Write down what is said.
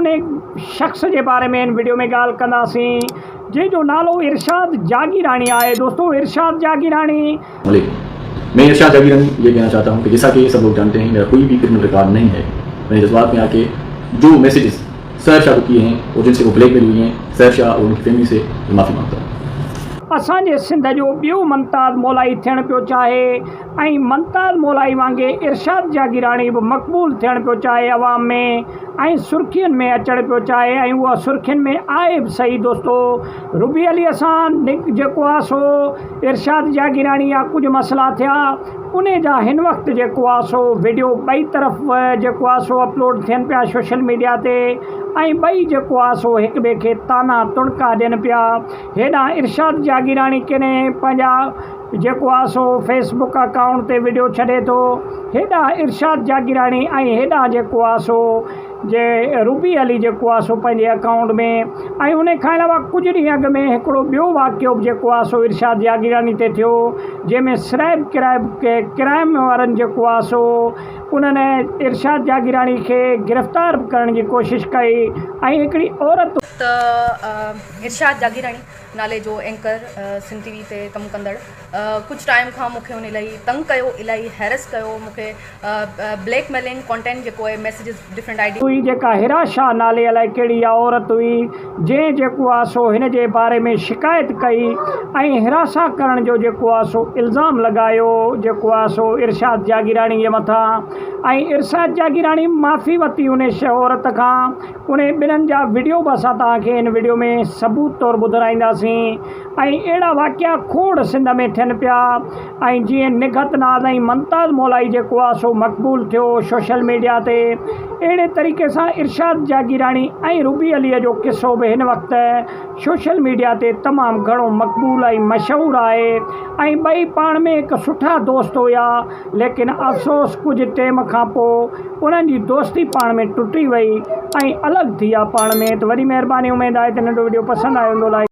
انهي شخص جي باري ۾ هن وڊيو ۾ ڳالهه ڪنداسين جنهن جو نالو ارشاد جاگيراڻي آهي دوستو ارشاد جاگيراڻي. عليڪم مين ارشاد جاگيراڻي ये कहना चाहता हूँ कि जैसा कि सब लोग जानते हैं मेरा कोई भी क्रिमिनल रिकॉर्ड नहीं है। मैंने जज्बात में आके जो मैसेजेस सहर शाह को किए हैं और जिनसे वो ब्लैकमेल हुई हैं सहर शाह और उनकी फैमिली से मैं माफ़ी मांगता हूँ। اسان جي سنڌ جو ٻيو ممتاز مولائي ٿيڻ پيو چاهي ۽ ممتاز مولائي وانگي ارشاد جاگيراڻي به مقبول ٿيڻ پيو چاهي عوام ۾ ۽ سرخين ۾ اچڻ پيو چاهي ۽ اها سرخين ۾ آهي به سهي دوستو ربي علي سان جيڪو آ سو ارشاد جاگيراڻي جا ڪجهه مسئلا ٿيا انهي جا هن وقت جيڪو آ سو وڊيو ٻئي طرف جيڪو آ سو اپلوڊ ٿين پيا سوشل ميڊيا تي ۽ ٻئي جيڪو آ سو هڪ ٻئي کي طعنا تڻڪا ڏين پيا هيڏانهن ارشاد جاگيراڻي ڪنهن پنهنجا جيڪو آ سو فيس بڪ اڪائونٽ تي وڊيو ڇڏي ٿو هيڏانهن ارشاد جاگيراڻي ۽ هيڏانهن جيڪو آ سو جي روبي علي جيڪو آ سو پنهنجي اڪائونٽ ۾ ۽ ان کان علاوه ڪجهه ڏينهن اڳ ۾ هڪڙو ٻيو واقعو به جيڪو آ سو ارشاد جاگيراڻي تي ٿيو جنهن ۾ سرائب ڪرائب ڪرائم وارن جيڪو آ سو انهن ارشاد جاگيراڻي کي گرفتار به ڪرڻ جي ڪوشش ڪئي ۽ هڪڙي عورت ته ارشاد جاگيراڻي نالي جو اينڪر سنڌ ٽي وي تي ڪم ڪندڙ ڪجهه ٽائيم کان مون کي هن الاهي تنگ ڪيو الاهي هيرس ڪيو مون کي بليڪ ميلنگ ڪانٽينٽ جيڪو آهي ميسيجز ڊفرنٽ I D. هئي جيڪا هيرا شاهه نالي الائي ڪهڙي اها عورت هئي جنهن جيڪو آ سو هن جي باري ۾ شڪايت ڪئي ۽ هراسان ڪرڻ جو جيڪو آ سو الزام لڳايو جيڪو آ سو ارشاد جاگيراڻي جي مٿان ۽ ارشاد جاگيراڻي معافي ورتي ان عورت کان انهي ٻنهن جا وڊيو به اسان توهان کي هن وڊيو ۾ ثبوت طور ٻڌرائينداسين ۽ اهڙا واقعا کوڙ سنڌ ۾ ٿين پيا ۽ جيئن نگهت ناز ۽ ممتاز مولائي جيڪو آ سو مقبول ٿيو سوشل ميڊيا تي اهڙي طريقي سان ارشاد جاگيراڻي ۽ روبي علي جو قصو به هن وقت سوشل ميڊيا تي تمام گهڻو مقبول ۽ مشهور آهي ۽ ٻئي پاڻ ۾ هڪ سٺا دوست هيا ليڪن افسوس ڪجهه ٽيم کان پو انهن جي دوستي پاڻ ۾ ٽٽي وئي ۽ الڳ ٿي ويا پاڻ ۾ ته وڏي مهرباني اميد آهي ته ننڍو وڊيو پسند آيو هوندو لائيڪ.